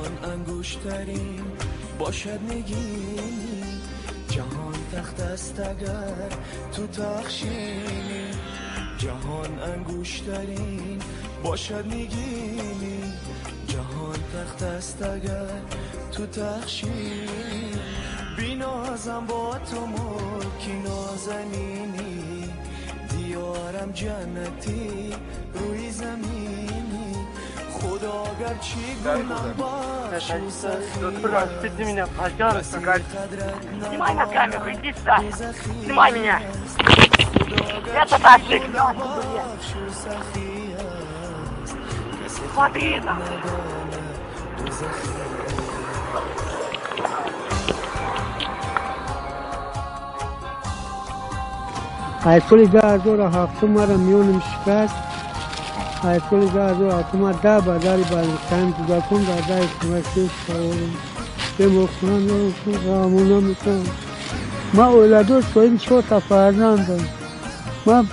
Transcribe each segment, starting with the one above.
جهان انگشترین باشد نگینی، جهان تخت است اگر تو تخشینی، جهان انگشترین باشد نگینی، جهان تخت است اگر تو تخشینی، بینازم با تو ملکی نازنینی، دیارم جنتی روی زمینی، خدا گرچه گناه بخش و سخی. Простите меня, пожалуйста, снимай на камеру, иди сюда, снимай меня. Это таджик, смотри там. از سال 2007 مرا میونم شکست. از سال 2007 ما 10 بازاری بازستان کودکان بازار کمکش به مخونم رامونا میکنم. ما اولادو سویم 4 تا فرزند. ما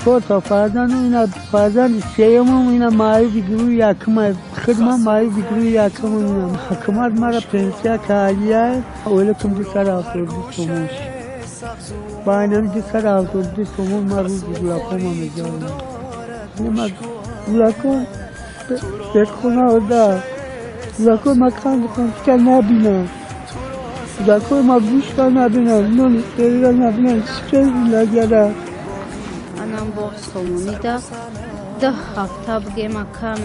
4 تا فرزند اینا فرزند سیوم اینا معیوب گروه یکم خدمه معیوب گروه یکم اینا حکومت مرا پنسیا کالیه اولکم 272 تومان. با اینم 272 تومان ما روز گولاکو ما می‌ذارم. ما گولاکو بخونه دا گولاکو ما کان بکن که نبینم. گولاکو ما گوش کا نبینم. نون سری نبینم. چه لگره. анам боғ сомонида 2 ҳафта бигем акам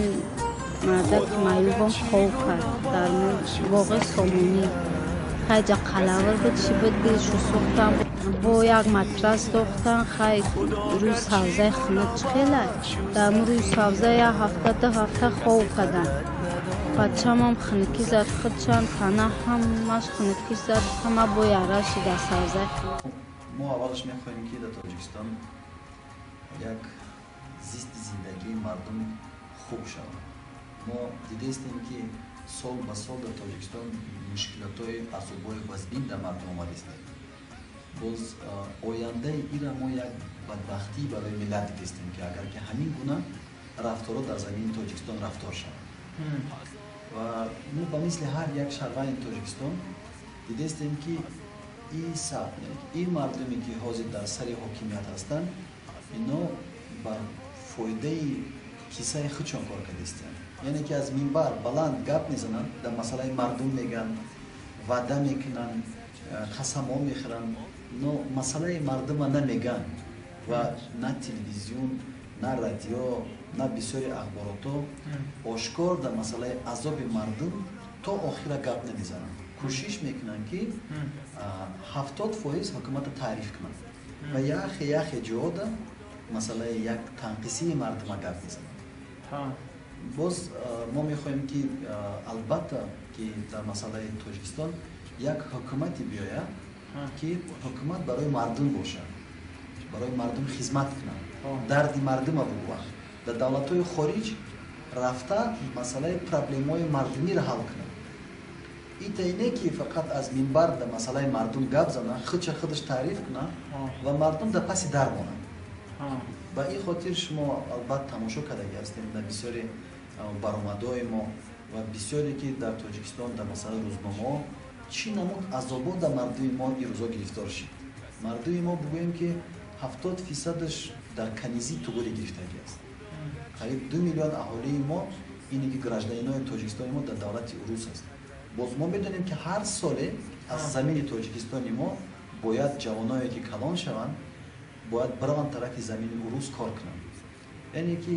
мардак маъюбам хов кард дар боғи сомонӣ. Хайҷа қалавр буд, чӣ буд, дилшу сӯхтам. Бо як матрас дохтан, хай рӯи савзаи хунук чӣ хела. Дар рӯи савза як ҳафта, 2 ҳафта хов кардам. Бачамам хунукӣ зад, худшам тана ҳамаш хунукӣ зад, ҳама бо яра шида савзаи. Мо аввалаш мехоҳем, ки дар Тоҷикистон як зисти зиндагии мардум хуб шавад. Мо дидаистем, ки сол ба сол дар Тоҷикистон мушкилотҳои азобҳои вазбин дар мардум омадистанд. Боз ояндаи ира мо як бадбахтӣ барои миллат дидистем, ки агар ки ҳамин гуна рафторо дар замини Тоҷикистон рафтор шавад. Ва мо ба мисли ҳар як шаҳрванди Тоҷикистон дидастем, ки ин саб, ин мардуме, ки ҳозир дар сари ҳокимият ҳастанд, ино бар фоидаи кисаи худшон кор кардистанд. Яъне ки аз минбар баланд гап мезананд, дар масъалаи мардум мегӯянд, ваъда мекунанд, қасамҳо мехӯранд, но масъалаи мардума намегӯянд ва на телевизион, на радио, на бисёри ахборотҳо ошкор дар масъалаи азоби мардум то охира гап намезананд. Кӯшиш мекунанд, ки 70% ҳукуматро таъриф кунанд ва яхе ҷода масъалаи як танқисии мардума гап мезананд. Боз мо мехоҳем, ки албатта, ки дар масъалаи Тоҷикистон як ҳукумате биёяд, ки ҳукумат барои мардум бошад, барои мардум хизмат кунад, дарди мардума бугӯяд. Дар давлатҳои хориҷ рафта масъалаи проблемаҳои мардумиро ҳал кунад. Ита ине ки фақат аз минбар дар масъалаи мардум гап занад, худша худаш таъриф кунад ва мардум дар паси дар монад. Ба ин хотир шумо албатта тамошо кардагӣ ҳастем дар бисёри баромадҳои мо ва бисёре ки дар Тоҷикистон дар масъалаи рӯзномаҳо чӣ намуд азобо дар мардуми мо ирӯзо гирифтор шид. Мардуми мо бигӯем, ки 70%-аш дар канизӣ туғурӣ гирифтагӣ аст. Қариб 2 миллион аҳолии мо ине ки гражданинои Тоҷикистони мо дар давлати урус аст. Боз мо медонем, ки ҳар соле аз замини Тоҷикистони мо бояд ҷавоное, ки калон шаванд, бояд бираванд тарафи замини урус кор кунанд. Яъне ки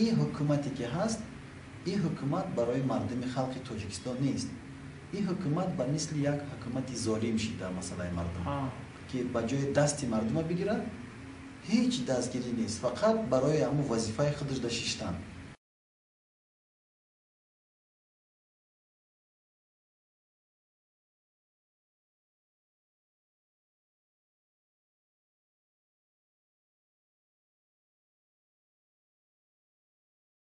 ин ҳукумате ки ҳаст, ин ҳукумат барои мардуми халқи Тоҷикистон нест. Ин ҳукумат ба мисли як ҳукумати золим шид дар масъалаи мардум, ки ба ҷои дасти мардума бигирад, ҳеҷ дастгирӣ нест, фақат барои ҳамун вазифаи худаш да шиштан.